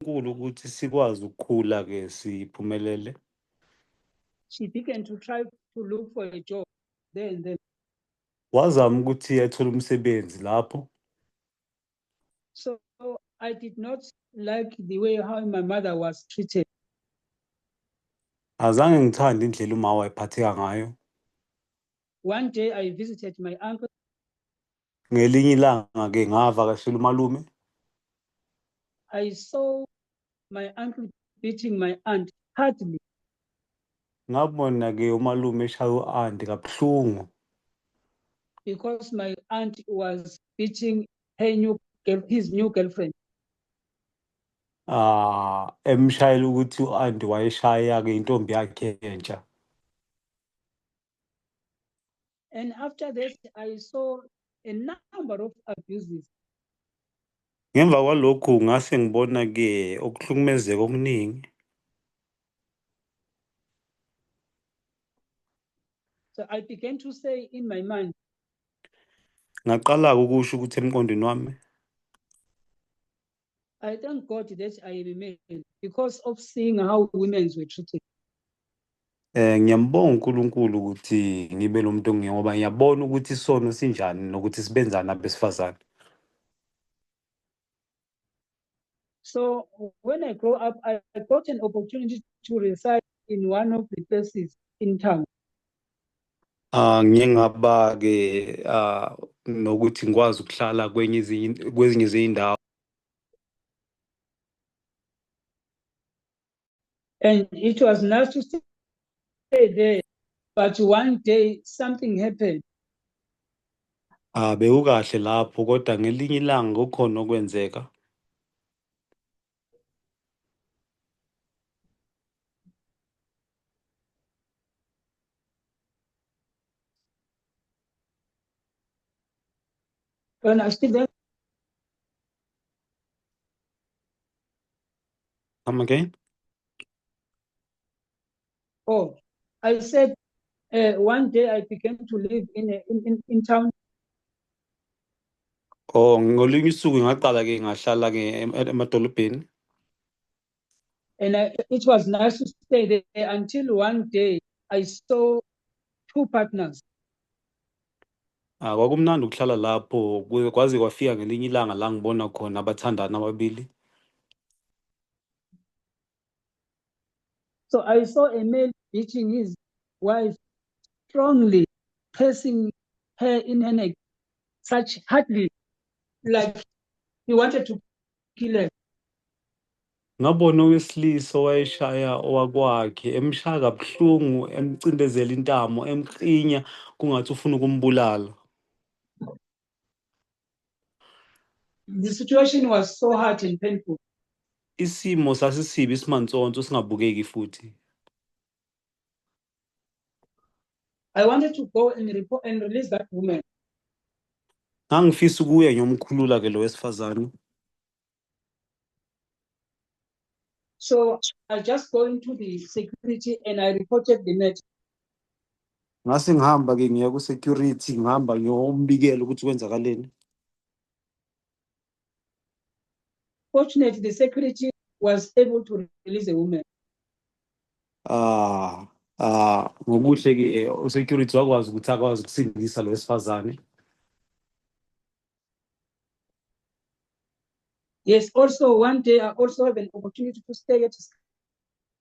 uNkulunkulu ukuthi sikwazi ukukhula ke siphumelele. She began to try to look for a job there and then. Wazama ukuthi athole umsebenzi lapho. So I did not like the way how my mother was treated. Azange ngithande indlela uma wayephatheka ngayo. One day I visited my uncle. Ngelinye ilanga ke ngavakashela umalume. I saw my uncle beating my aunt hardly. Ngabona ke umalume eshaya u-anti kabuhlungu. Because my aunt was beating her new girl, his new girlfriend. Ah, emshayela ukuthi u-anti wayeshaya ke intombi yakhe entsha. And after that, I saw a number of abuses. Ngemva kwalokhu ngase ngibona ke ukuhlukumezeka okuningi. So I began to say in my mind, Ngaqala ukusho ukuthi emqondweni wami, I thank God that I am a man because of seeing how women were treated. Ngiyambonga uNkulunkulu ukuthi ngibe lo muntu ongiye ngoba ngiyabona ukuthi isono sinjani nokuthi sibenzani abesifazane. So when I grow up, I got an opportunity to reside in one of the places in town. Ah, ngiye ngaba ke ah nokuthi ngikwazi ukuhlala kwenye kwezinye izindawo. And it was nice to stay there, but one day something happened. Ah, bekukahle lapho kodwa ngelinye ilanga kukhona okwenzeka. When I still there? Come again? Oh, I said one day I began to live in town. Oh, ngolunye usuku ngaqala ke ngahlala ke emadolobheni. And it was nice to stay there until one day I saw two partners. Ah, kwakumnandi ukuhlala lapho kwaze kwafika ngelinye ilanga la ngibona khona abathandana ababili. So I saw a male beating his wife strongly, pressing her in her neck, such hardly like he wanted to kill her. Ngabona owesilisa owayeshaya owakwakhe emshaya kabuhlungu emcindezela intamo emklinya kungathi ufuna ukumbulala. The situation was so hard and painful. Isimo sasisibi simansonso singabukeki futhi. I wanted to go and report and release that woman. Ngangifisa ukuya ngiyomkhulula ke lo wesifazane. So I just go into the security and I reported the matter. Ngase ngihamba ke ngiya ku-security ngihamba ngiyombikela ukuthi kwenzakaleni. Fortunately, the security was able to release the woman. Ah, ah, ngokuhle ke u-security wakwazi ukuthi akwazi ukusindisa lo wesifazane. Yes, also one day I also have an opportunity to stay at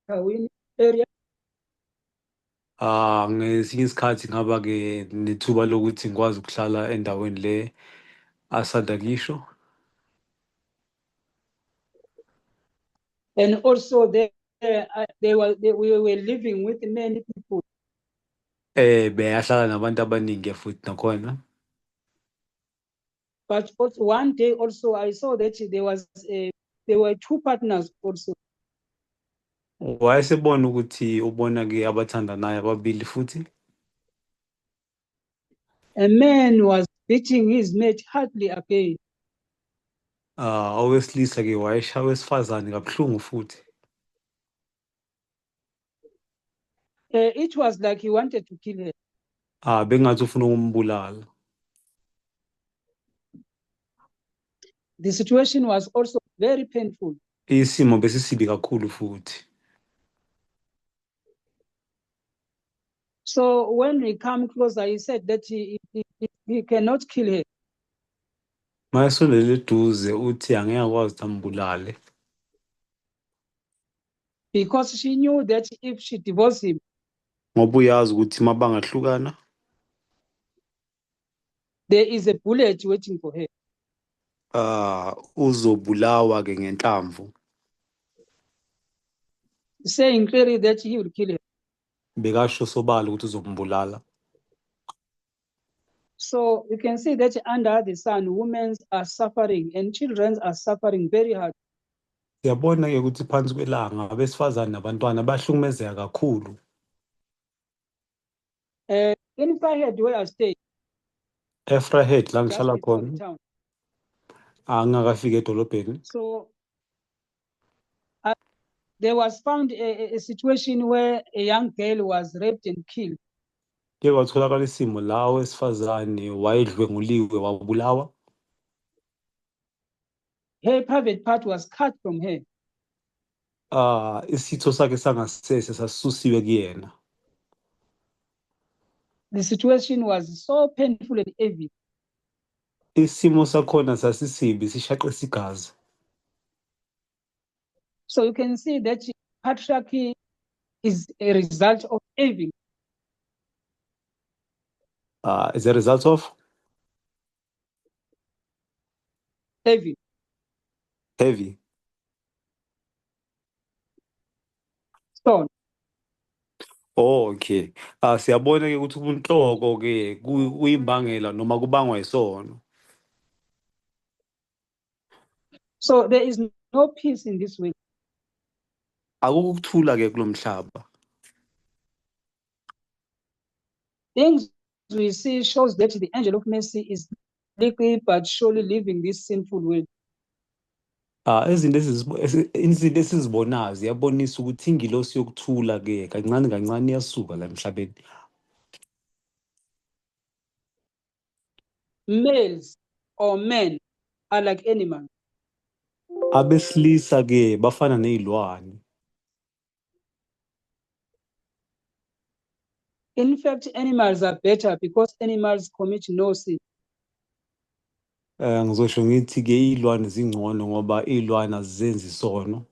Skawini area. Ah, ngesinye isikhathi ngaba ke nethuba lokuthi ngikwazi ukuhlala endaweni le asanda kisho. And also there, we were living with many people. Beyahlala nabantu abaningi futhi nakhona. But also one day also I saw that there were two partners also. Wayesebona ukuthi ubona ke abathandanayo ababili futhi. A man was beating his mate hardly again. Ah, owesilisa ke wayeshaya owesifazane kabuhlungu futhi. It was like he wanted to kill her. Ah, bengathi ufuna ukumbulala. The situation was also very painful. Isimo besisibi kakhulu futhi. So when we come closer, he said that he cannot kill her. Mayesondela eduze uthi angeke akwazi ukuthi ambulale. Because she knew that if she divorced him, Ngoba uyazi ukuthi uma bangahlukana, there is a bullet waiting for her. Uzobulawa ke ngenhlamvu. Saying clearly that he will kill her. Bekasho sobala ukuthi uzombulala. So you can see that under the sun, women are suffering and children are suffering very hard. Siyabona ke ukuthi phansi kwelanga abesifazane nabantwana bahlukumezeka kakhulu. In Vryheid where I stay, eVryheid la just ngihlala before the khona, town. Angakafiki edolobheni. So there was found a situation where a young girl was raped and killed. Ke kwatholakala isimo la owesifazane wayedlwenguliwe wabulawa. Her private part was cut from her. Isitho sakhe sangasese sasusiwe kuyena. The situation was so painful and heavy. Isimo sakhona sasisibi sishaqisa igazi. So you can see that patriarchy is a result of evil. Is a result of Heavy. Heavy. Stone. Oh, okay. Siyabona ke ukuthi ubunhloko ke kuyimbangela noma kubangwa isono. So there is no peace in this world. Akukho ukuthula ke kulomhlaba. Things we see shows that the angel of mercy is little but surely leaving this sinful world. Izinto esizibonayo ziyabonisa ukuthi ingilosi yokuthula ke kancane kancane iyasuka la emhlabeni. Males or men are like animals. Abesilisa ke bafana nezilwane. In fact, animals are better because animals commit no sin. Ngizosho ngithi ke izilwane zingcono ngoba izilwane azizenzi isono.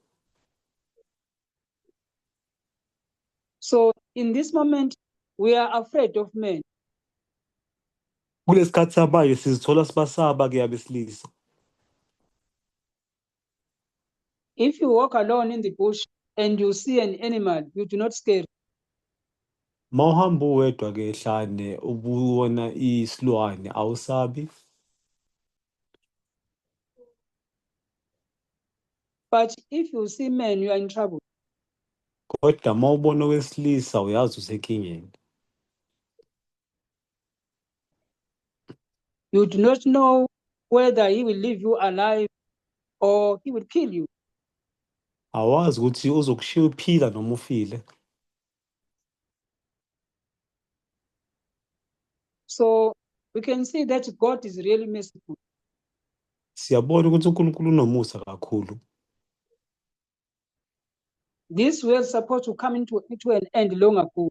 So in this moment we are afraid of men. Kulesikhathi samanje sizithola sibasaba ke abesilisa. If you walk alone in the bush and you see an animal, you do not scare. Mawuhamba uwedwa ke ehlane ubona isilwane awusabi. But if you see men, you are in trouble. Kodwa mawubona owesilisa uyazi usenkingeni. You do not know whether he will leave you alive or he will kill you. Awazi ukuthi uzokushiya uphila noma ufile. So we can see that God is really merciful. Siyabona ukuthi uNkulunkulu unomusa kakhulu. This world supposed to come into an end long ago.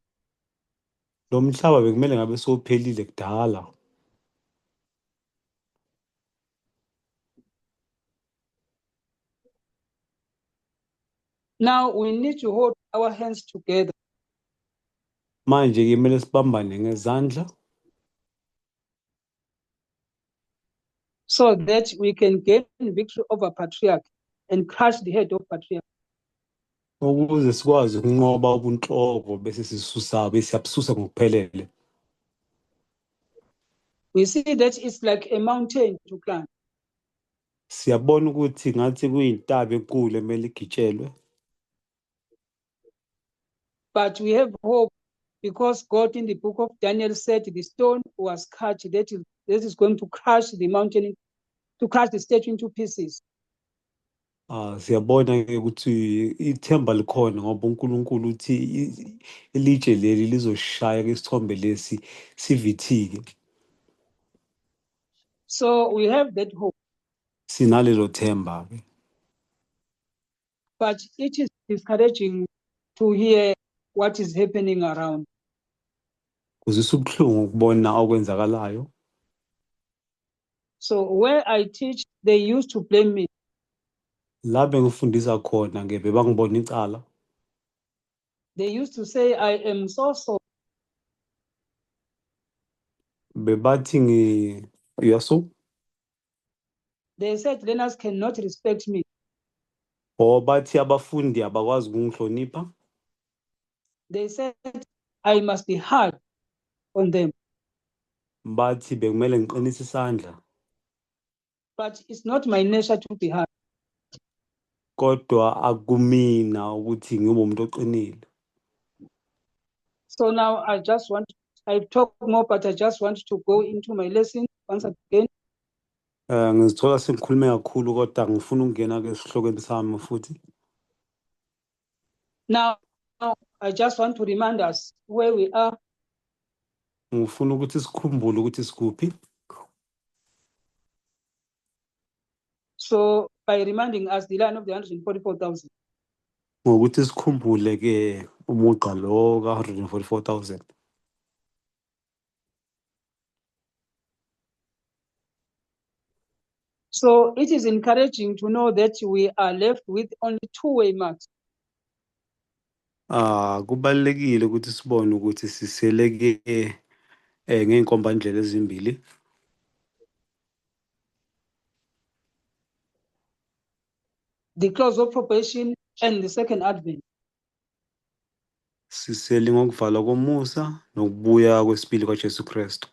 Lo mhlaba bekumele ngabe sowuphelile kudala. Now we need to hold our hands together. Manje ke kumele sibambane ngezandla. So that we can gain victory over patriarchy and crush the head of patriarchy. Ukuze sikwazi ukunqoba ubunhloko bese sisusa bese siyabususa ngokuphelele. We see that it's like a mountain to climb. Siyabona ukuthi ngathi kuyintaba enkulu emele igitshelwe. But we have hope because God in the book of Daniel said the stone was cut that is going to crush the mountain, to crush the statue into pieces. Siyabona ke ukuthi ithemba likhona ngoba uNkulunkulu uthi ilitshe leli lizoshaya isithombe lesi sivithike. So we have that hope. Sinalelo themba ke. But it is discouraging to hear what is happening around. Kuzwisa ubuhlungu ukubona okwenzakalayo. So where I teach, they used to blame me. La bengifundisa khona ke bebangibona icala. They used to say I am so so. Bebathi ngi you are so. They said learners cannot respect me. Or bathi abafundi abakwazi ukungihlonipha. They said I must be hard on them. Bathi bekumele ngiqinise isandla. But it's not my nature to be hard. Kodwa akumina ukuthi ngibe umuntu oqinile. So now I just want, I've talked more, but I just want to go into my lesson once again. Ngizithola sengikhulume kakhulu kodwa ngifuna ukungena ke esihlokweni sami futhi. Now I just want to remind us where we are. Ngifuna ukuthi sikhumbule ukuthi sikuphi. So by reminding us the line of the 144,000. Ngokuthi sikhumbule ke umugqa lo ka 144,000. So it is encouraging to know that we are left with only two way marks. Kubalulekile ukuthi sibone ukuthi siseleke ngey'nkombandlela ezimbili. The close of probation and the second advent. Sisele ngokuvalwa komusa nokubuya kwesibili kwaJesu Kristu.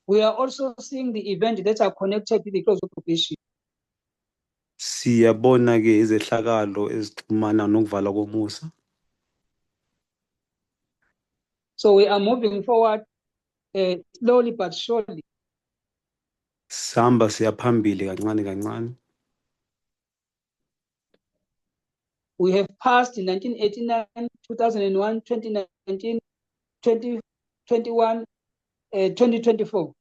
We are also seeing the events that are connected to the close of probation. Siyabona ke izehlakalo ezixhumana nokuvalwa komusa. So we are moving forward slowly but surely. Sihamba siyaphambili kancane kancane. We have passed in 1989, 2001, 2019, 2021, 2024.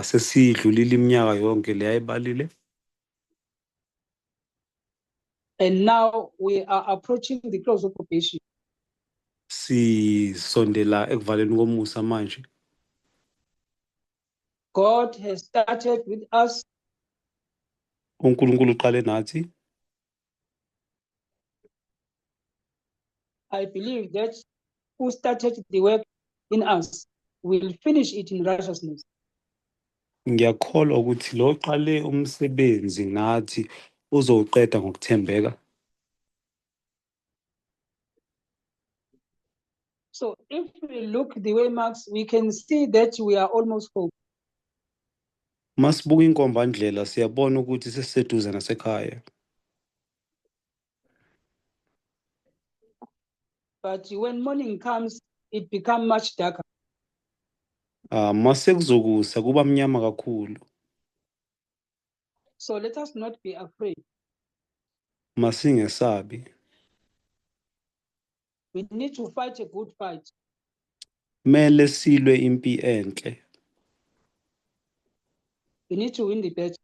Sesidlulile iminyaka yonke le ayibalile. And now we are approaching the close of probation. Sisondela ekuvaleni komusa manje. God has started with us. uNkulunkulu uqale nathi. I believe that who started the work in us will finish it in righteousness. Ngiyakholwa ukuthi lo oqale umsebenzi nathi uzowuqeda ngokuthembeka. So if we look the way marks, we can see that we are almost home. Masibuka inkombandlela siyabona ukuthi sesiseduze nasekhaya. But when morning comes, it becomes much darker. Mase kuzokusa kuba mnyama kakhulu. So let us not be afraid. Masingesabi. We need to fight a good fight. Mele silwe impi enhle. We need to win the battle.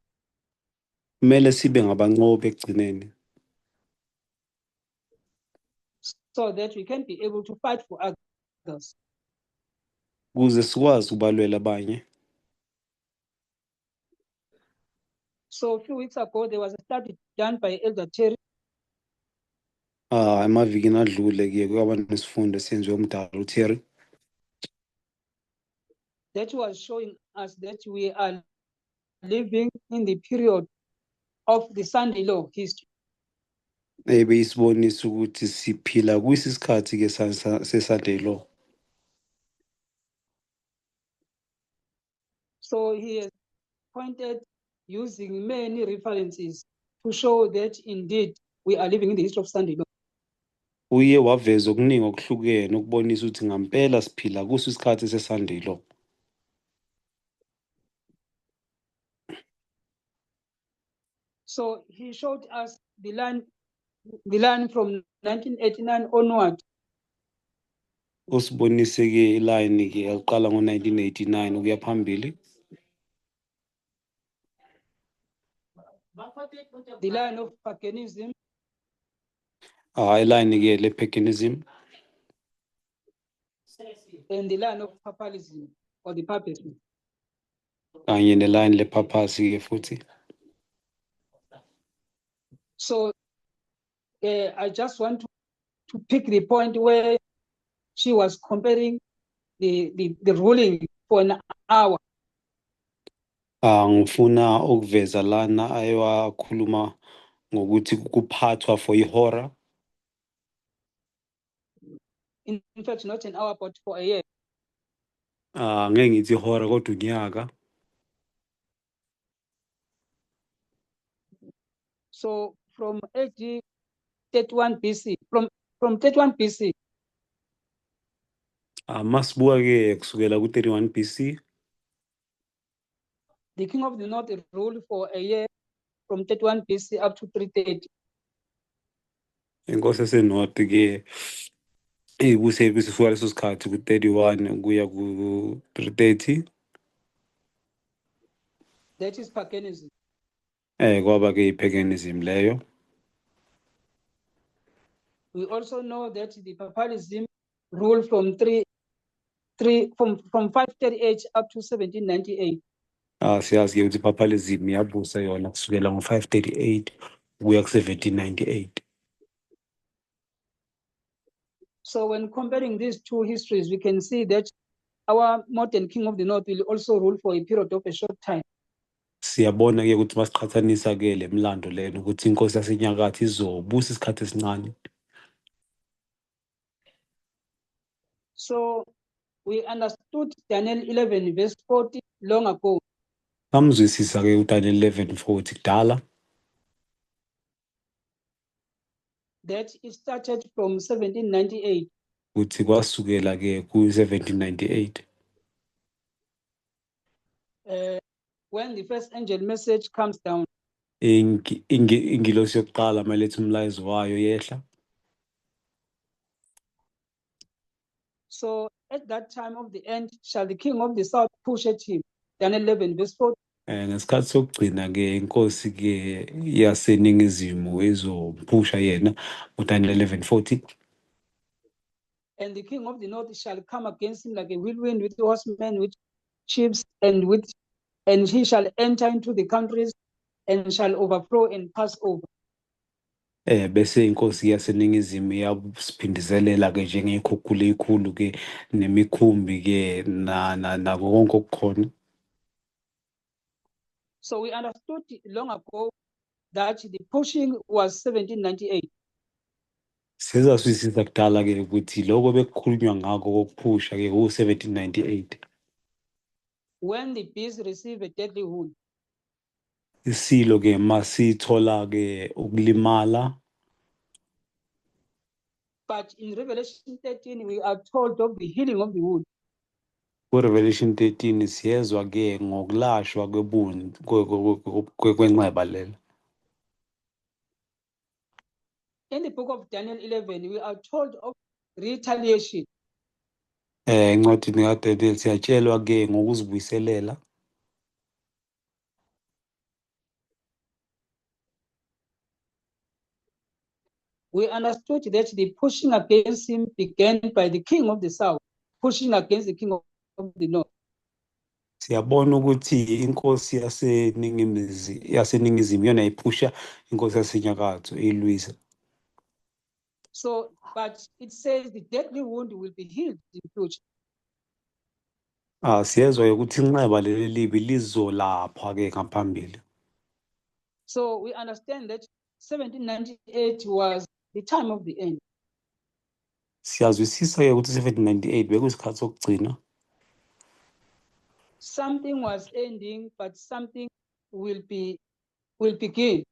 Mele sibe ngabanqobi ekugcineni. So that we can be able to fight for others. Ukuze sikwazi ukubalwela abanye. So a few weeks ago there was a study done by Elder Terry. Emavikini adlule kuye kwaba nesifundo esenziwe umdala uTerry. That was showing us that we are living in the period of the Sunday law history. Ebeyisibonisa ukuthi siphila kwisisikhathi ke se-Sunday law. So he has pointed using many references to show that indeed we are living in the history of Sunday law. Uye waveza okuningi okuhlukene ukubonisa ukuthi ngampela siphila kuso isikhathi se-Sunday law. So he showed us the line from 1989 onward. Usibonise ke iline ke eliqala ngo-1989 ukuya phambili. The line of paganism, Iline-ke le-paganism and the line of papalism or the papacy. Kanye neline le-papacy-ke futhi. So I just want to pick the point where she was comparing the ruling for an hour. Ngifuna ukuveza lana ayewakhuluma ngokuthi kuphathwa for ihora. In fact, not an hour, but for a year. Ngeke ngithi ihora kodwa unyaka. So from AD 31 BC, from 31 BC. Masibuka ke kusukela ku 31 BC. The king of the north ruled for a year from 31 BC up to 330. Inkosi yaseNorth ke ibuse kusuka leso sikhathi ku 31 kuya ku 330. That is paganism. Kwaba ke ipaganism leyo. We also know that the papalism ruled from three, three, from 538 up to 1798. Siyazi ke ukuthi papalism yabusa yona kusukela ngo 538 kuya ku 1798. So when comparing these two histories, we can see that our modern king of the north will also rule for a period of a short time. Siyabona ke ukuthi masiqhathanisa ke le mlando lena ukuthi inkosi yasenyakatho izobusa isikhathi esincane. So we understood Daniel 11 verse 40 long ago. Samzwisisa ke uDaniel 11:40 kudala. That it started from 1798. Ukuthi kwasukela ke ku 1798. When the first angel message comes down. Ingilosi yokuqala mayiletha umlayezo wayo yehla. So at that time of the end shall the king of the south push at him. Daniel 11 verse 4. Ngesikhathi sokugcina ke inkosi ke yaseningizimu izophusha yena uDaniel 11:40. And the king of the north shall come against him like a whirlwind with horsemen, with ships, and he shall enter into the countries and shall overthrow and pass over. Bese inkosi yaseningizimu iyasiphindizelela ke njengekhukhula ekhulu ke nemikhumbi ke na nako konke okukhona. So we understood long ago that the pushing was 1798. Sizaswisisa kudala ke ukuthi lokho bekukhulunywa ngakho kokuphusha ke ku 1798. When the beast received a deadly wound. Isilo ke masithola ke ukulimala. But in Revelation 13 we are told of the healing of the wound. Ku Revelation 13 siyezwa ke ngokulashwa kwenxeba lelo. In the book of Daniel 11 we are told of retaliation. Encwadini kaDaniel siyatshelwa ke ngokuzibuyiselela. We understood that the pushing against him began by the king of the south, pushing against the king of the north. Siyabona ukuthi inkosi yaseningizimu yona iphusha inkosi yasenyakatho ilwisa. So, but it says the deadly wound will be healed in future. Siyezwa ukuthi inxeba leli libi lizolapha ke ngaphambili. So we understand that 1798 was the time of the end. Siyazwisisa ke ukuthi 1798 bekuyisikhathi sokugcina. Something was ending, but something will begin.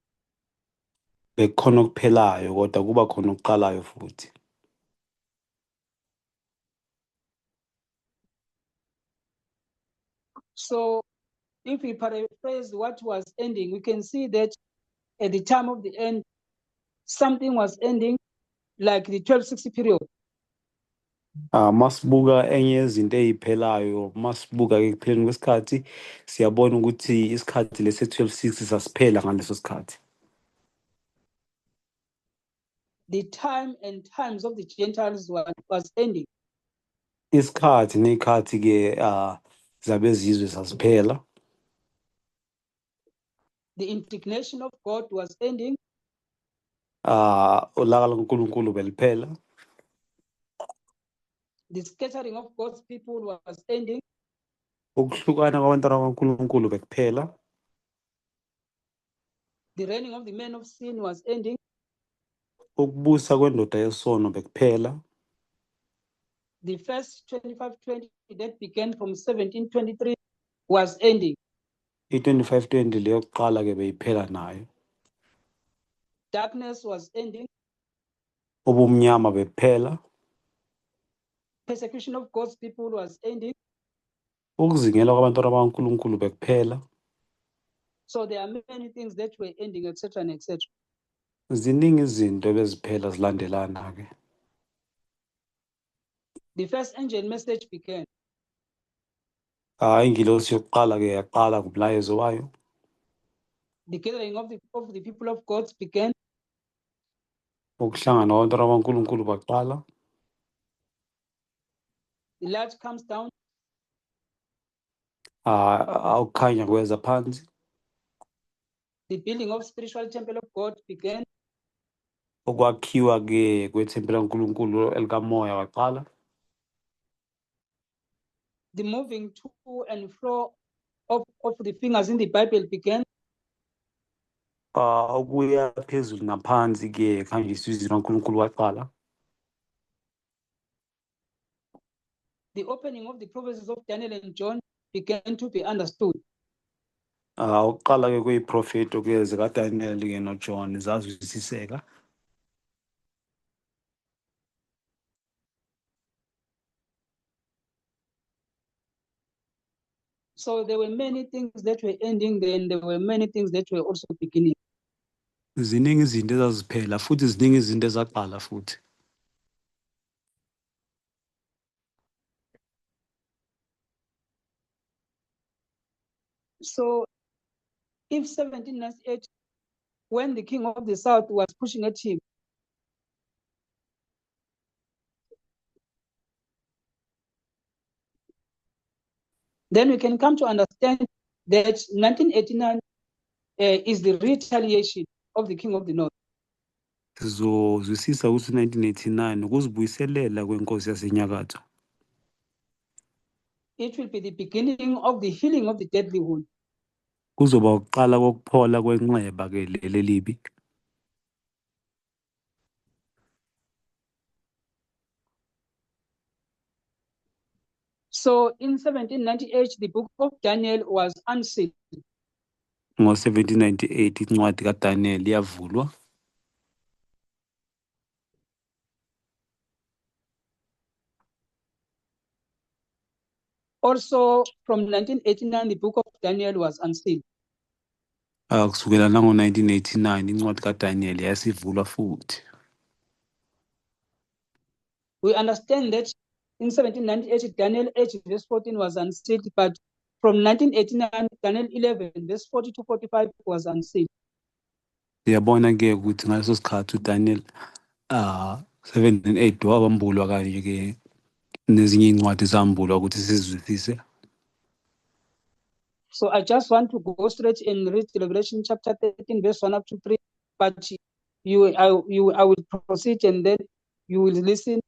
Bekukhona okuphelayo kodwa kuba khona okuqalayo futhi. So if we paraphrase what was ending, we can see that at the time of the end, something was ending like the 1260 period. Masibuka enye yezinto eziphelayo, masibuka ekupheleni kwesikhathi, siyabona ukuthi isikhathi lesi 1260 sasiphela ngaleso sikhathi. The time and times of the Gentiles was ending. Isikhathi ney'khathi ke zabezizwe zaziphela. The indignation of God was ending. Ulaka lukaNkulunkulu beliphela. The scattering of God's people was ending. Ukuhlukana kwabantwana bakaNkulunkulu bekuphela. The reigning of the man of sin was ending. Ukubusa kwendoda yesono bekuphela. The first 2520 that began from 1723 was ending. I-2520 leyo kuqala ke beyiphela nayo. Darkness was ending. Ubumnyama bekuphela. Persecution of God's people was ending. Ukuzingelwa kwabantwana bakaNkulunkulu bekuphela. So there are many things that were ending, etc. and etc. Ziningi izinto ebeziphela zilandelana ke. The first angel message began. Ingilosi yokuqala ke yaqala ngomlayezo wayo. The gathering of the people of God began. Ukuhlangana kwabantwana bakaNkulunkulu baqala. The light comes down. Ukukhanya kweza phansi. The building of spiritual temple of God began. Ukwakhiwa ke kwethempeli laNkulunkulu elikamoya waqala. The moving to and fro of the fingers in the Bible began. Ukuya phezulu naphansi ke kuhanjiswa izwi laNkulunkulu waqala. The opening of the prophecies of Daniel and John began to be understood. Ukuqala ke kweziprofeto ke zikaDaniel ke noJohn zazwisiseka. So there were many things that were ending, then there were many things that were also beginning. Ziningi izinto ezaziphela futhi ziningi izinto ezaqala futhi. So if 1798, when the king of the south was pushing at him, then we can come to understand that 1989 is the retaliation of the king of the north. Sizozwisisa ukuthi 1989 ukuzibuyiselela kwenkosi yasenyakatho. It will be the beginning of the healing of the deadly wound. Kuzoba ukuqala kokuphola kwenxeba ke leli libi. So in 1798, the book of Daniel was unsealed. Ngo-1798 incwadi kaDaniel yavulwa. Also from 1989, the book of Daniel was unsealed. Kusukela nango-1989 incwadi kaDaniel yasivulwa futhi. We understand that in 1798, Daniel 8 verse 14 was unsealed, but from 1989, Daniel 11 verse 40 to 45 was unsealed. Siyabona ke ukuthi ngaleso sikhathi uDaniel 7 and 8 wabambulwa kanye ke nezinye incwadi zambulwa ukuthi sizwisise. So I just want to go straight and read Revelation chapter 13 verse 1 up to 3, but I will proceed and then you will listen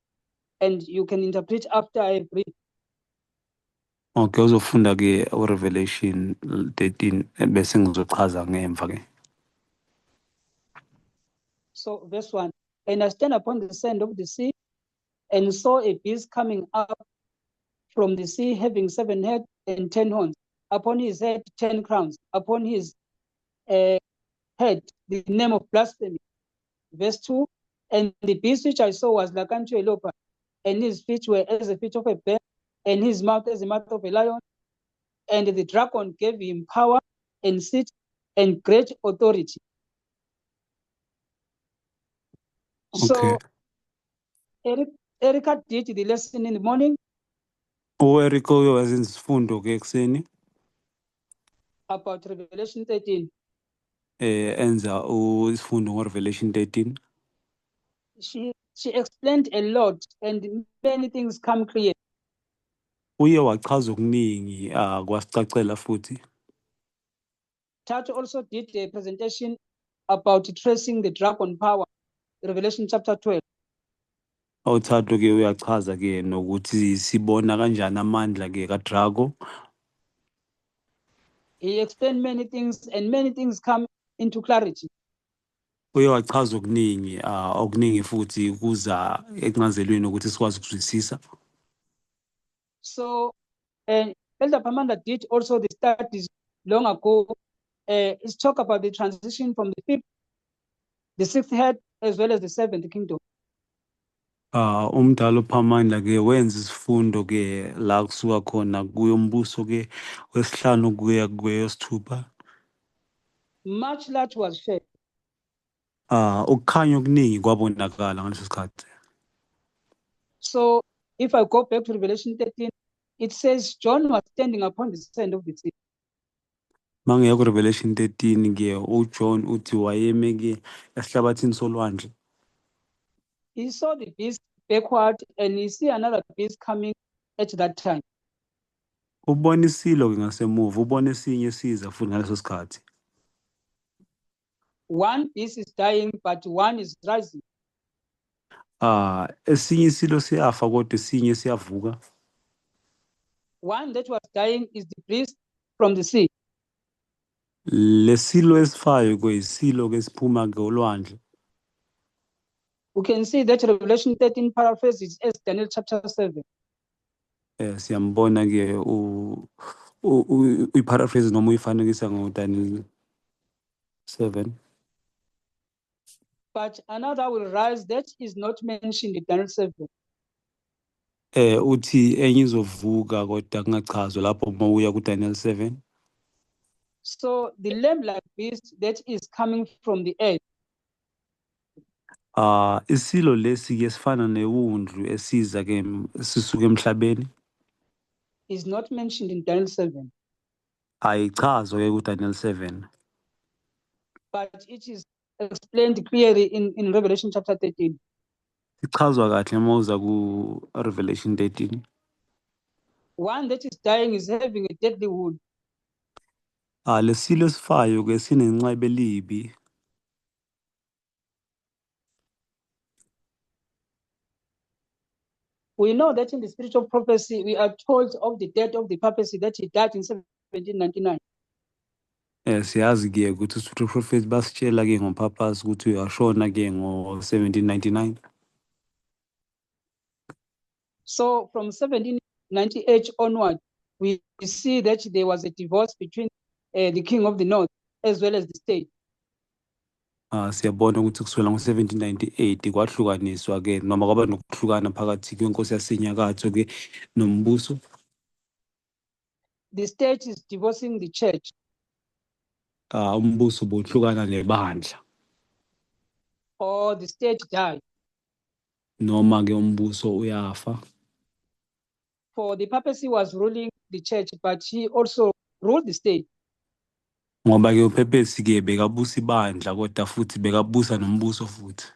and you can interpret after I read. Okay, uzofunda ke uRevelation 13 bese ngizochaza ngemva ke. So verse 1, and I stand upon the sand of the sea and saw a beast coming up from the sea, having 7 heads and 10 horns. Upon his head 10 crowns, upon his head the name of blasphemy. Verse 2, and the beast which I saw was like unto a leopard, and his feet were as the feet of a bear, and his mouth as the mouth of a lion. And the dragon gave him power and seat and great authority. Okay. So Erica did the lesson in the morning. U-Erica uyowenza isifundo ke ekuseni. About Revelation 13. Enza isifundo ngo-Revelation 13. She explained a lot and many things come clear. Uye wachaza okuningi kwasicacela futhi. Thato also did a presentation about tracing the dragon power, Revelation chapter 12. UThato ke uyachaza ke nokuthi sibona kanjani amandla ke kaDrago. He explained many things and many things come into clarity. Uye wachaza okuningi, okuningi futhi kuza encazelweni ukuthi sikwazi ukuzwisisa. So, and Elder Pamanda did also the studies long ago. It's talk about the transition from the fifth, the sixth head, as well as the seventh kingdom. Umdala uPhamandla ke wenza isifundo ke la kusuka khona kuyombuso ke wesihlanu kuya kweyosithupha. Much light was shed. Ukukhanya okuningi kwabonakala ngaleso sikhathi. So if I go back to Revelation 13, it says John was standing upon the sand of the sea. Mangiya ku Revelation 13 ke uJohn uthi wayeme ke esihlabathini solwandle. He saw the beast backward and he see another beast coming at that time. Ubona isilo ke ngasemuva, ubona esinye siza futhi ngaleso sikhathi. One beast is dying but one is rising. Esinye isilo siyafa kodwa esinye siyavuka. One that was dying is the beast from the sea. Lesilo esifayo kuyisilo ke siphuma ke olwandle. We can see that Revelation 13 paraphrases as Daniel chapter 7. Siyambona ke uyiparaphrase noma uyifanekisa ngoDaniel 7. But another will rise that is not mentioned in Daniel 7. Uthi enye izovuka kodwa kungachazwa lapho uma uya kuDaniel 7. So the lamb-like beast that is coming from the earth. Isilo lesi ke sifana newundlu esiza ke sisuka emhlabeni. Is not mentioned in Daniel 7. Ayichazwa ke kuDaniel 7. But it is explained clearly in Revelation chapter 13. Ichazwa kahle uma uza ku Revelation 13. One that is dying is having a deadly wound. Lesilo esifayo ke sinenxeba elibi. We know that in the spirit of prophecy, we are told of the death of the papacy that he died in 1799. Siyazi ke ukuthi spirit of prophecy basitshela ke ngoPapas ukuthi uyashona ke ngo-1799. So from 1798 onward, we see that there was a divorce between the king of the north as well as the state. Siyabona ukuthi kusukela ngo-1798 kwahlukaniswa ke noma kwaba nokuhlukana phakathi kwenkosi yasenyakatho ke nombuso. The state is divorcing the church. Umbuso buhlukana nebandla. Or the state died. Noma ke umbuso uyafa. For the papacy was ruling the church, but he also ruled the state. Ngoba ke uPhepesi ke bekabusa ibandla kodwa futhi bekabusa nombuso futhi.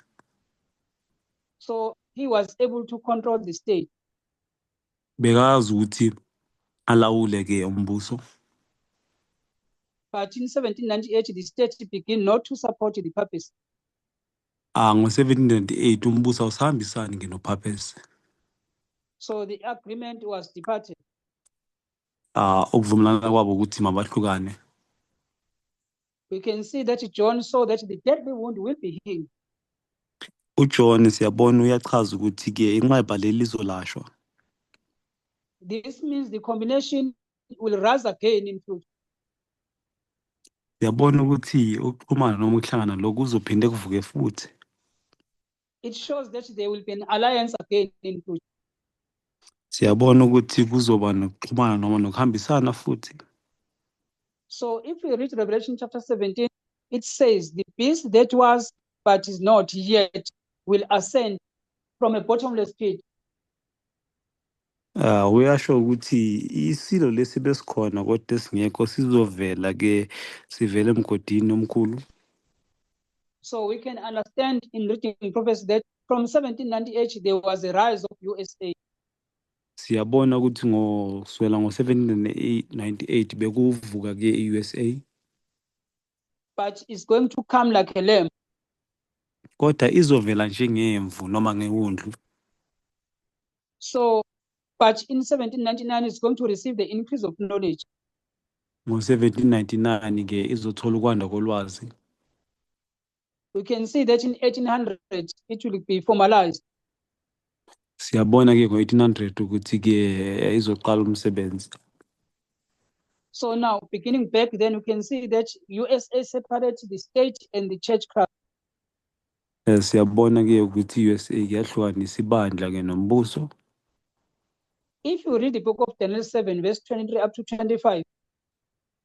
So he was able to control the state. Bekazi ukuthi alawule ke umbuso. But in 1798 the state began not to support the papacy. Ngo-1798 umbuso awusahambisani ke noPhapesi. So the agreement was departed. Ukuvumelana kwabo ukuthi mabahlukane. We can see that John saw that the deadly wound will be healed. uJohn siyabona uyachaza ukuthi ke inxeba leli lizolashwa. This means the combination will rise again in future. Siyabona ukuthi ukuxhumana noma ukuhlangana lokhu kuzophinde kuvuke futhi. It shows that there will be an alliance again in future. Siyabona ukuthi kuzoba nokuxhumana noma nokuhambisana futhi. So if we read Revelation chapter 17, it says the beast that was but is not yet will ascend from a bottomless pit. Uyasho ukuthi isilo lesi besikhona kodwa esingekho sizovela ke sivele emgodini omkhulu. So we can understand in reading prophecy that From 1798 there was a rise of USA. Siyabona ukuthi kusukela ngo-1798 bekuvuka ke i-USA. But it's going to come like a lamb. Kodwa izovela njengemvu noma ngewundlu. So, but in 1799 it's going to receive the increase of knowledge. Ngo-1799 ke izothola ukwanda kolwazi. We can see that in 1800 it will be formalized. Siyabona ke ngo-1800 ukuthi ke izoqala umsebenzi. So now, beginning back then, we can see that USA separated the state and the church craft. Siyabona ke ukuthi i-USA yahlukanisa ibandla ke nombuso. If you read the book of Daniel 7, verse 23 up to 25.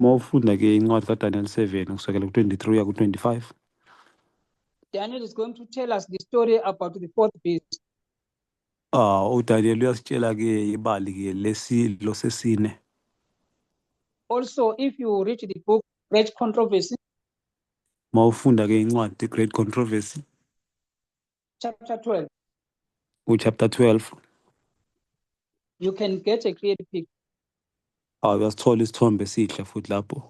Mawufunda ke incwadi kaDaniel 7 kusukela ku-23 uya ku-25. Daniel is going to tell us the story about the fourth beast. UDaniel uyasitshela ke ibali ke lesilo sesine. Also, if you read the book Great Controversy, mawufunda ke incwadi Great Controversy, chapter 12, chapter 12, you can get a clear picture. Uyasithola isithombe esihle futhi lapho.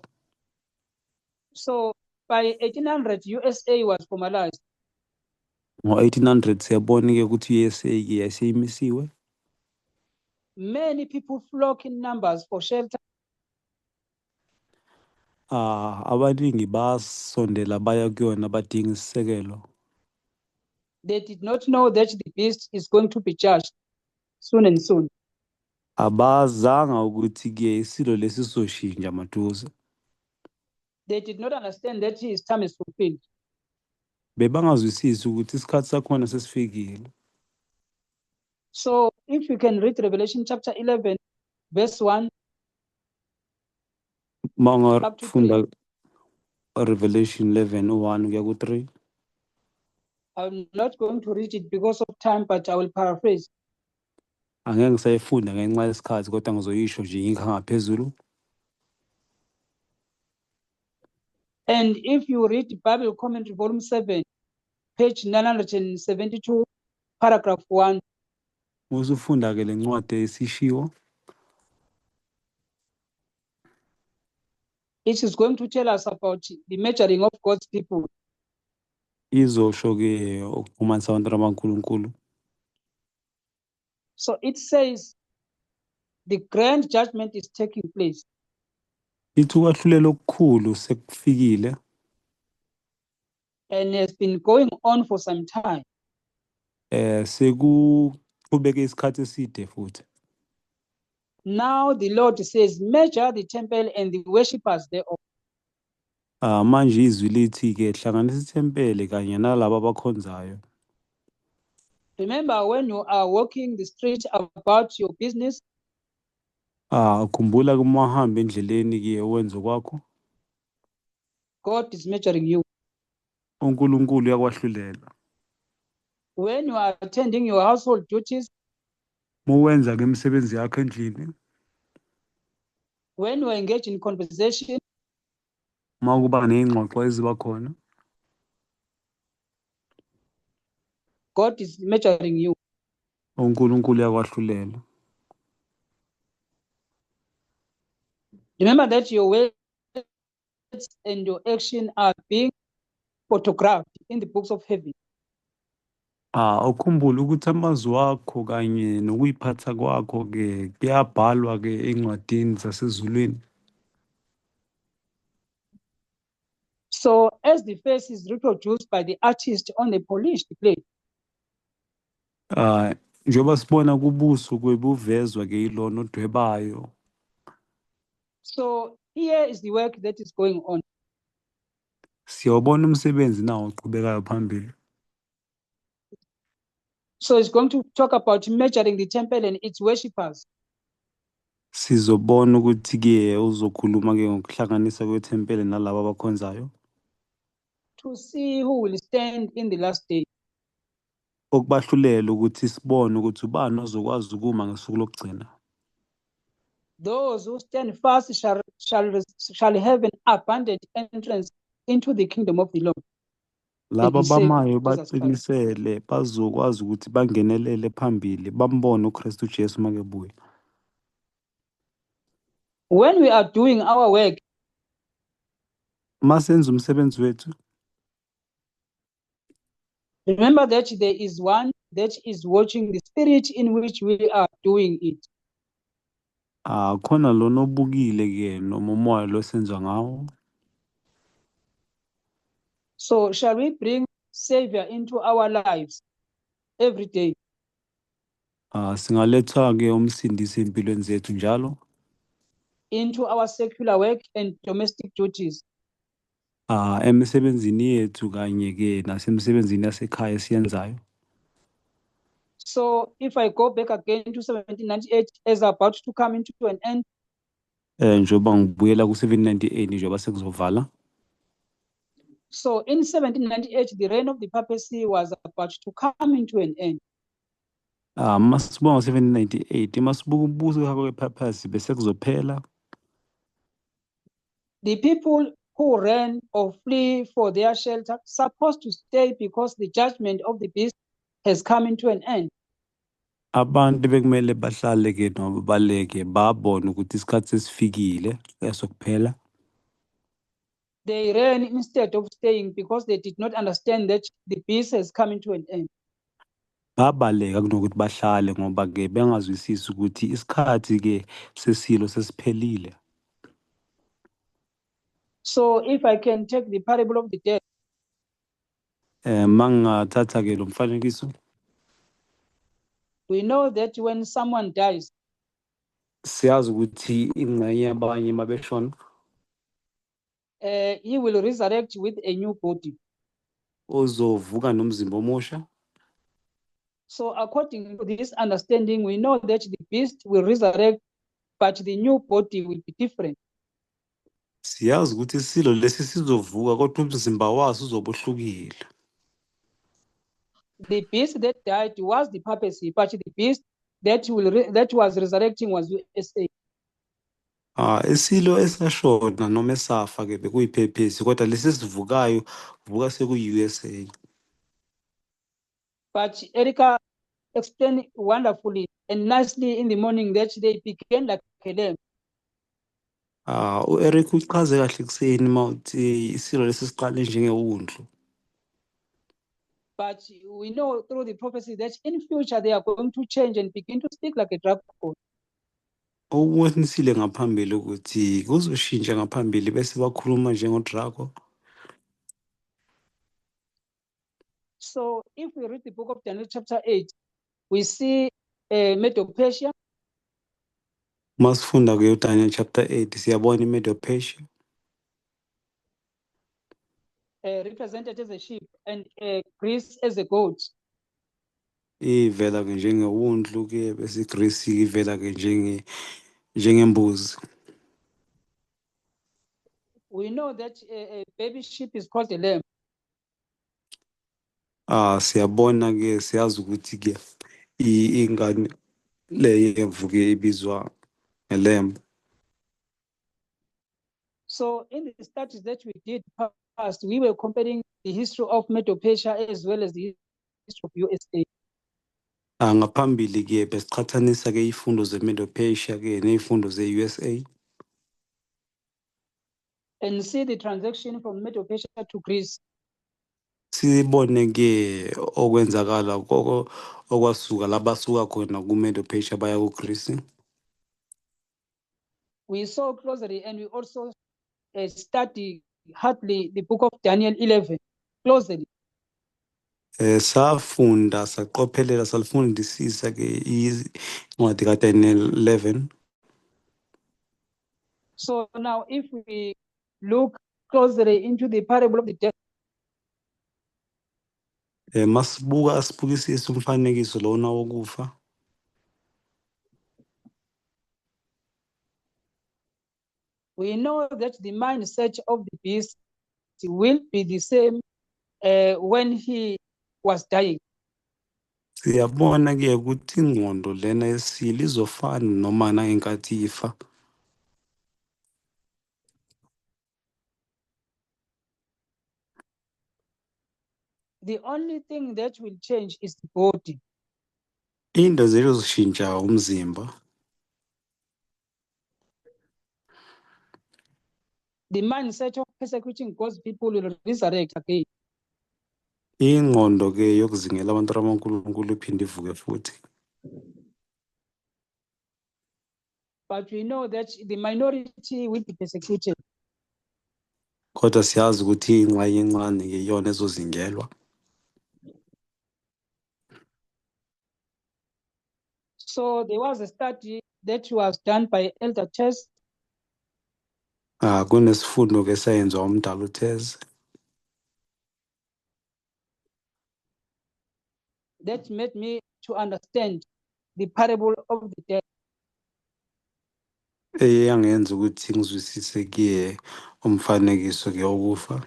So by 1800 USA was formalized. Ngo-1800 siyabona ke ukuthi USA ke yayiseyimisiwe. Many people flock in numbers for shelter. Abaningi basondela baya kuyona badinga isisekelo. They did not know that the beast is going to be judged soon and soon. Abazanga ukuthi ke isilo lesi sizoshintsha maduze. They did not understand that his time is fulfilled. Bebangazwisisi ukuthi isikhathi sakhona sesifikile. So if you can read Revelation chapter 11 verse 1 Mangafunda Revelation 11 1 kuya ku-3. I'm not going to read it because of time, but I will paraphrase. Angeke ngisayifunda ngenxa yesikhathi kodwa ngizoyisho nje ngikha ngaphezulu. And if you read Bible Commentary Volume 7, page 972, paragraph 1. Usufunda ke lencwadi esishiwo. It is going to tell us about the measuring of God's people. Izosho ke ukuxhumanisa abantu bakaNkulunkulu. So it says the grand judgment is taking place. Ithi ukwahlulela okukhulu sekufikile. And has been going on for some time. Sekuqhubeke isikhathi eside futhi. Now the Lord says, measure the temple and the worshippers thereof. Manje izwi lithi ke hlanganisa ithempeli kanye nalabo abakhonzayo. Remember when you are walking the street about your business? Khumbula uma uhamba endleleni ke wenze kwakho. God is measuring you. uNkulunkulu uyakwahlulela. When you are attending your household duties, Muwenza ke imisebenzi yakho endlini. When you engage in conversation, Makuba nezingxoxo eziba khona. God is measuring you. uNkulunkulu uyakwahlulela. Remember that your words and your action are being photographed in the books of heaven. Ukhumbule ukuthi amazwi akho kanye nokuyiphatha kwakho ke kuyabhalwa ke encwadini zasezulwini. So as the face is reproduced by the artist on the polished plate. Njengoba sibona kubuso kwebuvezwa ke yilona odwebayo. So here is the work that is going on. Siyawubona umsebenzi nawo oqhubekayo phambili. So it's going to talk about measuring the temple and its worshippers. Sizobona ukuthi ke uzokhuluma ke ngokuhlanganisa kwethempeli nalabo abakhonzayo. To see who will stand in the last day. Okubahlulela ukuthi sibone ukuthi ubani ozokwazi ukuma ngosuku lokugcina. Those who stand fast shall have an abundant entrance into the kingdom of the Lord. Laba and save abamayo Jesus Christ. baqinisele bazokwazi ukuthi bangenelele phambili bambone uKristu Jesu makebuya. When we are doing our work, Masenza umsebenzi wethu, remember that there is one that is watching the spirit in which we are doing it. Ah, khona lona obukile ke noma umoya lo senza ngawo. So shall we bring Savior into our lives every day? Ah, singaletha ke umsindisi empilweni zethu njalo, Into our secular work and domestic duties. Ah, emisebenzini yethu kanye ke nasemsebenzini yasekhaya esiyenzayo. So if I go back again to 1798 as about to come into an end, Njengoba ngibuyela ku-1798 njengoba sekuzovala. So in 1798, the reign of the papacy was about to come into an end. Ah, masibuka ngo-1798, masibuka umbuso kwepapacy bese kuzophela. The people who ran or flee for their shelter supposed to stay because the judgment of the beast has come into an end. Abantu bekumele bahlale ke noma babaleke babone ukuthi isikhathi sesifikile esokuphela. They ran instead of staying because they did not understand that the beast has come into an end. Babaleka kunokuthi bahlale ngoba ke bengazwisisi ukuthi isikhathi ke sesilo sesiphelile. So if I can take the parable of the dead, Mangingathatha ke lo mfanekiso, we know that when someone dies, siyazi ukuthi ingxenye yabanye mabeshona, he will resurrect with a new body. Uzovuka nomzimba omusha. So according to this understanding, we know that the beast will resurrect, but the new body will be different. Siyazi ukuthi isilo lesi sizovuka kodwa umzimba waso uzobe uhlukile. The beast that died was the papacy, but the beast that was resurrecting was USA. Ah, isilo esashona noma esafa ke bekuyiphephesi kodwa lesi sivukayo vuka sekuyi-USA. But Erica explained wonderfully and nicely in the morning that they began like a lamb. Ah, u-Eric uchaze kahle ekuseni mawuthi isilo lesi siqale njengewundlu. But we know through the prophecy that in future they are going to change and begin to speak like a dragon. Ubonisile ngaphambili ukuthi kuzoshintsha ngaphambili bese bakhuluma njengodrago. So if we read the book of Daniel chapter 8, we see Medo-Persia. Masifunda kuyo Daniel chapter 8 siyabona iMedo-Persia. Represented as a sheep and Greece as a goat. Ivela ke njengewundlu ke bese iGreece ivela ke njengembuzi. We know that a baby sheep is called a lamb. Ah, siyabona ke siyazi ukuthi ke ingane le yemvu ke ibizwa ngelamb. So in the studies that we did past, we were comparing the history of Medo-Persia as well as the history of USA. Ah, ngaphambili ke besiqhathanisa ke izifundo zeMedo-Persia ke nezifundo ze-USA. And see the transaction from Medo-Persia to Greece. Sibone ke okwenzakala okwasuka labasuka khona kuMedo-Persia baya kuGreece. We saw closely and we also study hardly the book of Daniel 11 closely. Safunda saqophelela salifundisisa ke incwadi kaDaniel 11. So now if we look closely into the parable of the death, Masibuka asibukisise umfanekiso lona wokufa. We know that the mindset of the beast will be the same when he was dying. Siyabona ke ukuthi ingqondo lena yesilo izofana noma nangenkathi ifa. The only thing that will change is the body. Into zezoshintsha umzimba. The mindset of persecuting God's people will resurrect again. Ingqondo ke yokuzingela abantu abaNkulunkulu iphinde ivuke futhi. But we know that the minority will be persecuted. Kodwa siyazi ukuthi ingxenye encane ke iyona ezozingelwa. So there was a study that was done by Elder Tess. Ah, kunesifundo ke sayenziwa umdala uTheze that made me to understand the parable of the death. Eyangenza ukuthi ngizwisise kuye umfanekiso ke wokufa.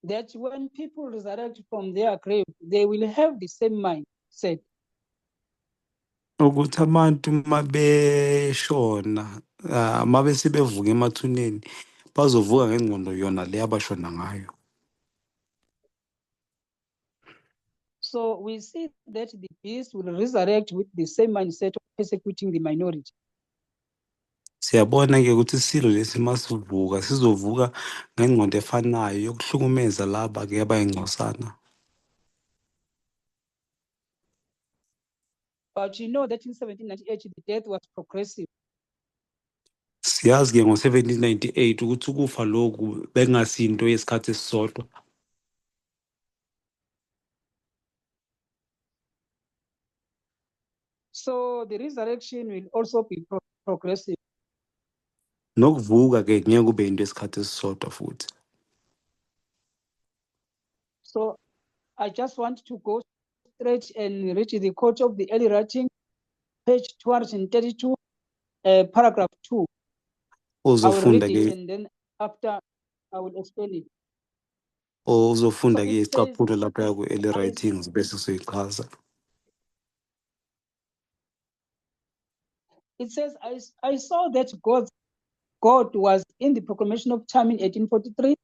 That when people resurrect from their grave, they will have the same mindset. Ukuthi abantu mabeshona, ah, mabe sebevuka emathuneni, bazovuka ngengqondo yona le abashona ngayo. So we see that the beast will resurrect with the same mindset of persecuting the minority. Siyabona ke ukuthi isilo lesi masivuka sizovuka ngengqondo efanayo yokuhlukumeza laba ke abayingcosana. But you know that in 1798 the death was progressive. Siyazi ke ngo-1798 ukuthi ukufa lokhu bekungasinto yesikhathi esisodwa. So the resurrection will also be progressive. Nokuvuka ke ngeke kube into yesikhathi esisodwa futhi. So I just want to go straight and reach the quote of the early writing, page 232, paragraph 2. I will Uzofunda read it ke and then after I will explain it. Uzofunda So ke it says, isicaphulo lapha ku-early I writings bese usuyichaza. It says, I saw that God was in the proclamation of time in 1843.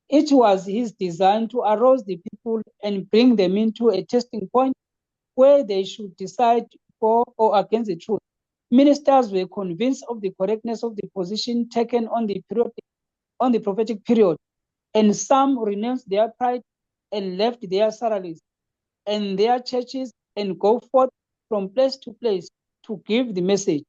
It was his design to arouse the people and bring them into a testing point where they should decide for or against the truth. Ministers were convinced of the correctness of the position taken on the period, on the prophetic period, and some renounced their pride and left their salaries and their churches and go forth from place to place to give the message.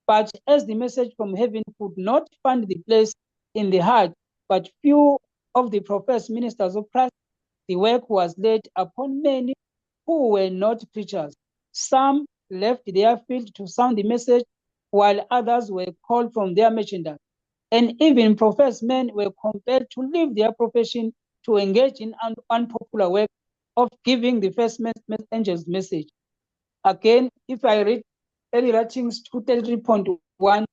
But as the message from heaven could not find the place in the heart, but few of the professed ministers of Christ, the work was laid upon many who were not preachers. Some left their field to sound the message, while others were called from their merchandise. And even professed men were compelled to leave their profession to engage in unpopular work of giving the first angel's message. Again, if I read Early Writings 233.1,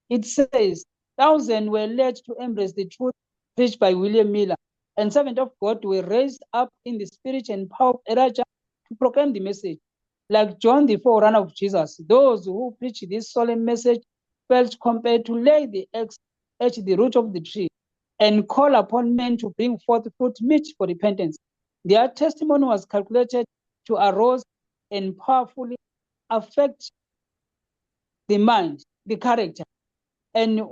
it says, thousands were led to embrace the truth preached by William Miller, and servants of God were raised up in the spirit and power of Elijah to proclaim the message. Like John, the forerunner of Jesus, those who preached this solemn message felt compelled to lay the axe at the root of the tree and call upon men to bring forth fruit meet for repentance. Their testimony was calculated to arouse and powerfully affect the mind, the character. And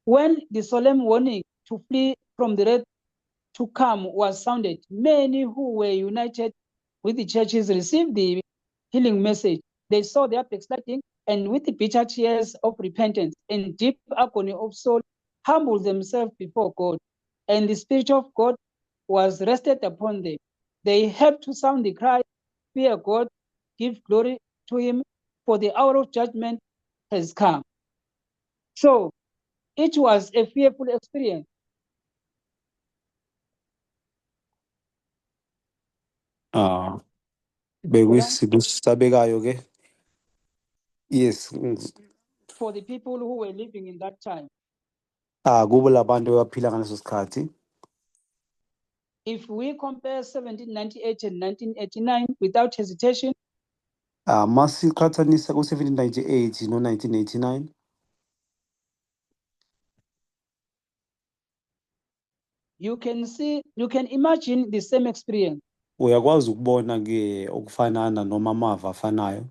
when the solemn warning to flee from the wrath to come was sounded, many who were united with the churches received the healing message. They saw their backsliding, and with the bitter tears of repentance and deep agony of soul, humbled themselves before God, and the Spirit of God was rested upon them. They helped to sound the cry, fear God, give glory to him, for the hour of judgment has come. So it was a fearful experience. Ah, bekuyisimo esisabekayo ke. Yes. For the people who were living in that time. Ah, kubo labantu abaphila ngaleso sikhathi. If we compare 1798 and 1989 without hesitation, Ah, masiqhathanisa ku-1798 no-1989, You can see, you can imagine the same experience. Uyakwazi ukubona ke okufanana noma amava afanayo.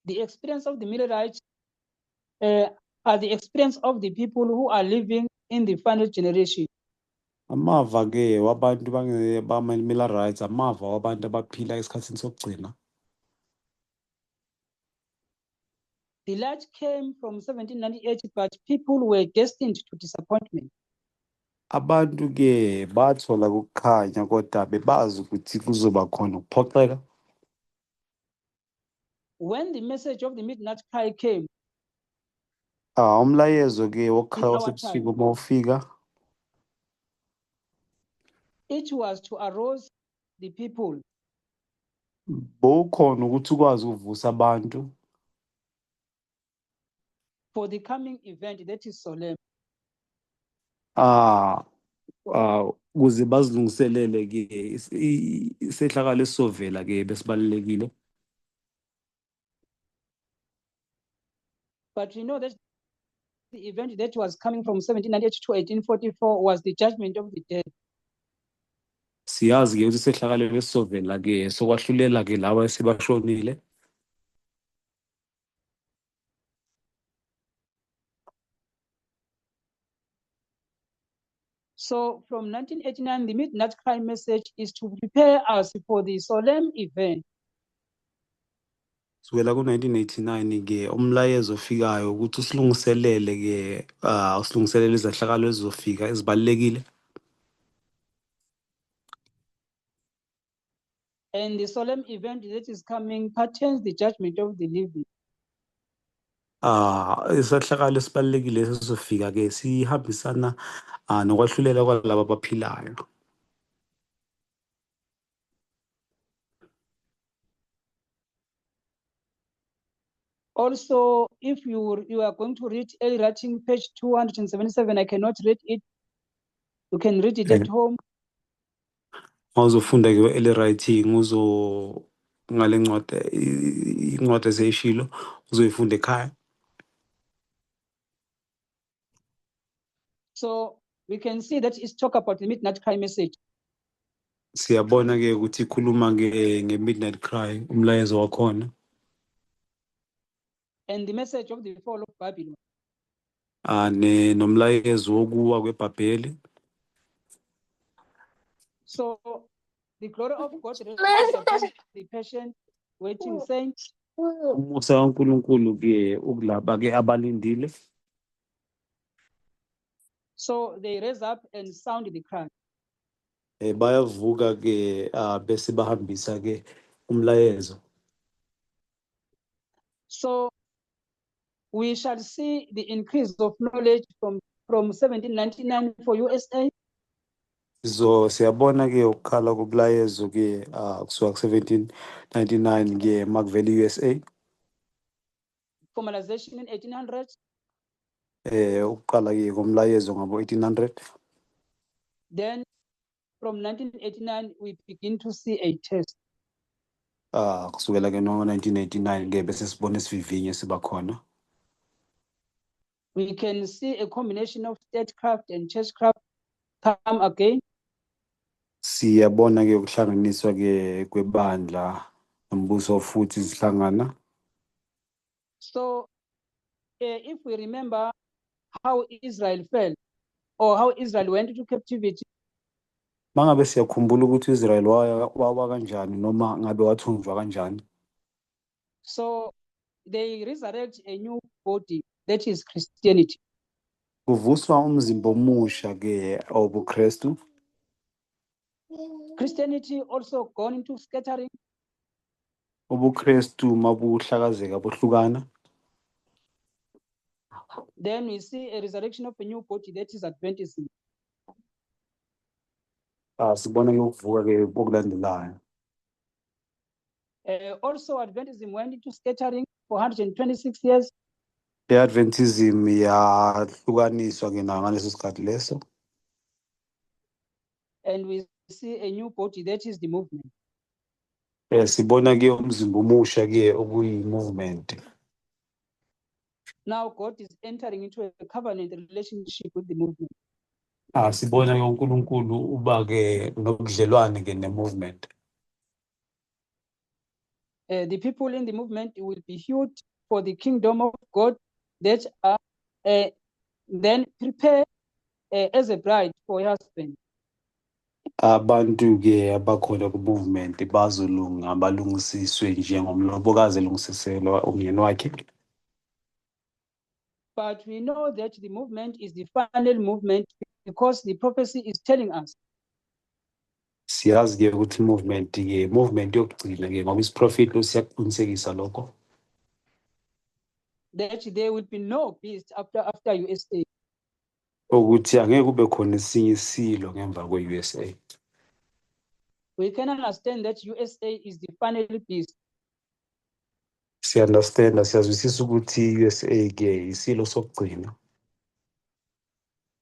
The experience of the Millerites are the experience of the people who are living in the final generation. Amava ke wabantu bama-Millerites, amava wabantu abaphila esikhathini sokugcina. The light came from 1798, but people were destined to disappointment. Abantu ke bathola ukukhanya kodwa bebazi ukuthi kuzoba khona ukuphoxeka. When the message of the midnight cry came, Umlayezo ke wokukhala in our kwasebusuku time, uma ufika, it was to arouse the people. Bowukhona ukuthi ukwazi ukuvusa abantu for the coming event that is solemn. Ukuze bazilungiselele ke isehlakalo esizovela ke besibalulekile. But we know that the event that was coming from 1798 to 1844 was the judgment of the dead. Siyazi ke ukuthi isehlakalo esizovela ke sokwahlulela ke laba esebashonile. So from 1989, the midnight cry message is to prepare us for the solemn event. Kusukela ku-1989 ke umlayezo ofikayo ukuthi usilungiselele ke, usilungiselele izehlakalo ezizofika ezibalulekile. And the solemn event that is coming pertains the judgment of the living. Isehlakalo esibalulekile esizofika ke sihambisana nokwahlulela kwalabo abaphilayo. Also, if you are going to read early writing, page 277, I cannot read it. You can read it at home. Mawuzofunda ke early writing, uzo ngale ncwadi, incwadi eseyishilo, uzoyifunda ekhaya. So we can see that it's talk about the midnight cry message. Siyabona ke ukuthi ikhuluma ke nge-midnight cry, umlayezo wakhona. And the message of the fall of Babylon. Nomlayezo wokuwa kweBhabheli. So the glory of God rests upon the patient waiting saints. Umusa kaNkulunkulu ke ukulaba ke abalindile. So they raise up and sound the cry. Bayavuka ke, bese bahambisa ke umlayezo. So we shall see the increase of knowledge from 1799 for USA. So siyabona ke ukukhala komlayezo ke, kusuka ku 1799 ke makuvela USA. Formalization in 1800. Ukuqala ke komlayezo ngabo 1800. Then from 1989 we begin to see a test. Kusukela ke no 1989 ke bese sibona isivivinyo siba khona. We can see a combination of statecraft and churchcraft come again. Siyabona ke ukuhlanganiswa ke kwebandla nombuso futhi zihlangana. So if we remember how Israel fell or how Israel went into captivity. Mangabe siyakhumbula ukuthi Israel wawa kanjani noma ngabe wathunjwa kanjani. So they resurrect a new body that is Christianity. Kuvuswa umzimba omusha ke obuKristu. Christianity also gone into scattering. UbuKristu mabuhlakazeka buhlukana. Then we see a resurrection of a new body that is Adventism. Sibona ke ukuvuka ke okulandelayo. Also Adventism went into scattering for 126 years. I-Adventism yahlukaniswa ke nayo ngaleso sikhathi leso. And we see a new body that is the movement. Sibona ke umzimba omusha ke okuyi movement. Now God is entering into a covenant relationship with the movement. Sibona ke uNkulunkulu uba ke nobudlelwane ke ne-movement. The people in the movement will be hewed for the kingdom of God that are then prepare as a bride for her husband. Abantu ke abakhona ku-movement bazolunga balungisiswe njengomlobokazi elungisiselwa umyeni wakhe. But we know that the movement is the final movement because the prophecy is telling us. Siyazi ke ukuthi movement ke movement yokugcina ke ngoba isiprofeto siyakuqinisekisa lokho. That there will be no beast after USA. Ukuthi angeke kube khona esinye isilo ngemva kwe-USA. We can understand that USA is the final beast. Siya-understand, siyazwisisa ukuthi i-USA ke isilo sokugcina.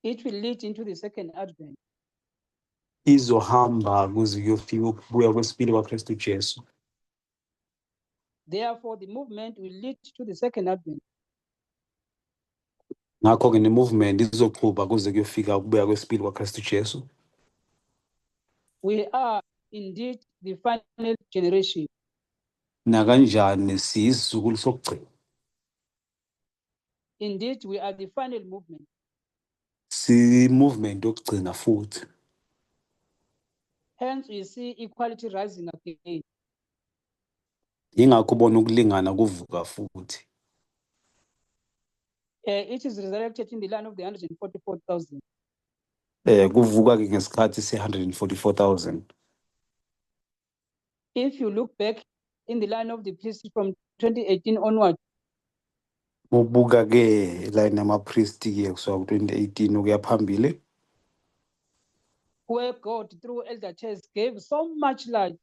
It will lead into the second advent. Izohamba kuze kuyofika ukubuya kwesibili kwaKristu Jesu. Therefore, the movement will lead to the second advent. Ngakho-ke ne-movement izoqhuba kuze kuyofika ukubuya kwesibili kwaKristu Jesu. We are indeed the final generation. Nakanjani siyisizukulu sokugcina. Indeed, we are the final movement. Si-movement yokugcina futhi. Hence, we see equality rising again. Yingakho ubona ukulingana kuvuka futhi. It is resurrected in the line of the 144,000. Kuvuka ke ngesikhathi se-144,000. If you look back in the line of the priests from 2018 onward, Ubuka ke line yama-priest ke kusuka ku-2018 ukuya phambili, where God through Elder Tess gave so much light,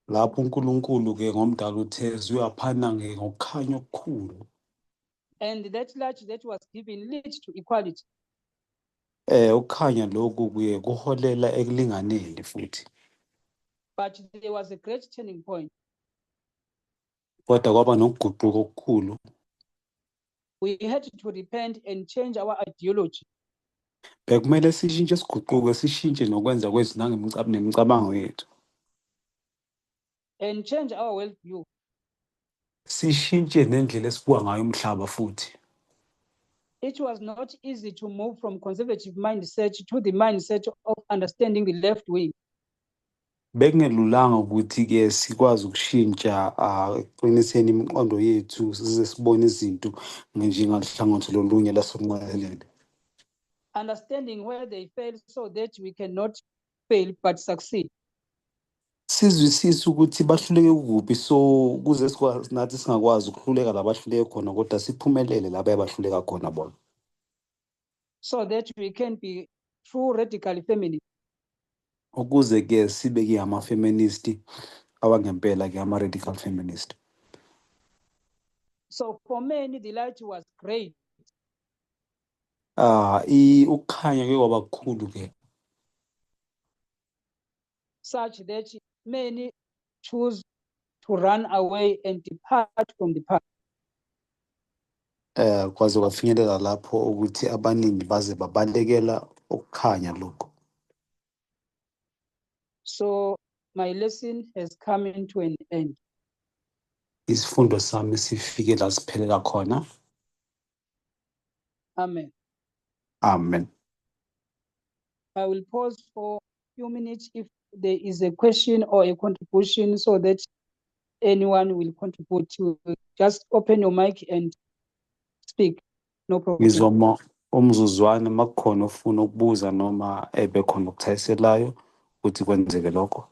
lapho uNkulunkulu ke ngomdala uTess uyaphana ke ngokukhanya okukhulu. And that light that was given leads to equality. Ukukhanya lokhu kuye kuholela ekulinganeni futhi. But there was a great turning point. Kodwa kwaba nokuguquka okukhulu. We had to repent and change our ideology. Bekumele sishintshe siguquke sishintshe nokwenza kwethu nemicabango yethu. And change our worldview. Sishintshe nendlela esibuka ngayo umhlaba futhi. It was not easy to move from conservative mindset to the mindset of understanding the left wing. Bekungelulanga ukuthi ke sikwazi ukushintsha ekuqiniseni imiqondo yethu size sibone izinto njengohlangothi lolunye lasokunxeleni. Understanding where they fail so that we cannot fail but succeed. Sizwisise ukuthi bahluleke kuphi so kuze sikwazi nathi singakwazi ukuhluleka la bahluleke khona kodwa siphumelele la bayabahluleka khona bona. So that we can be true radical feminists. Ukuze ke sibe ke ama-feminist awangempela ke ama-radical feminist. So for many the light was great. Ukukhanya ke kwaba kukhulu ke. Such that many choose to run away and depart from the path. Kwaze kwafinyelela lapho ukuthi abaningi baze babalekela ukukhanya lokho. So my lesson has come to an end. Isifundo sami sifike la siphelela khona. Amen. Amen. I will pause for a few minutes if there is a question or a contribution so that anyone will contribute. To just open your mic and speak. No problem. Ngizoma umzuzwana makukhona ofuna ukubuza noma ebekhona okuthayiselayo ukuthi kwenzeke lokho.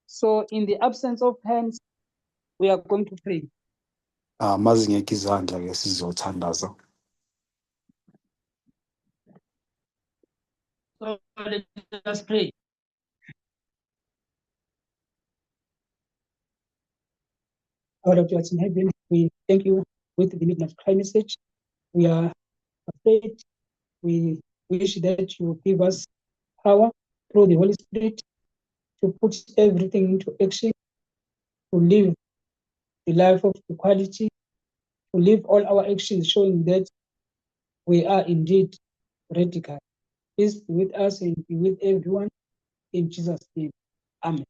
So in the absence of hands, we are going to pray. Mazingekho izandla ke sizothandaza. So let us pray. Our Lord, who art in heaven, we thank you with the Midnight Cry message. We are Afraid. We wish that you give us power through the Holy Spirit to put everything into action, to live the life of equality, to live all our actions showing that we are indeed radical. Please be with us and be with everyone in Jesus' name. Amen.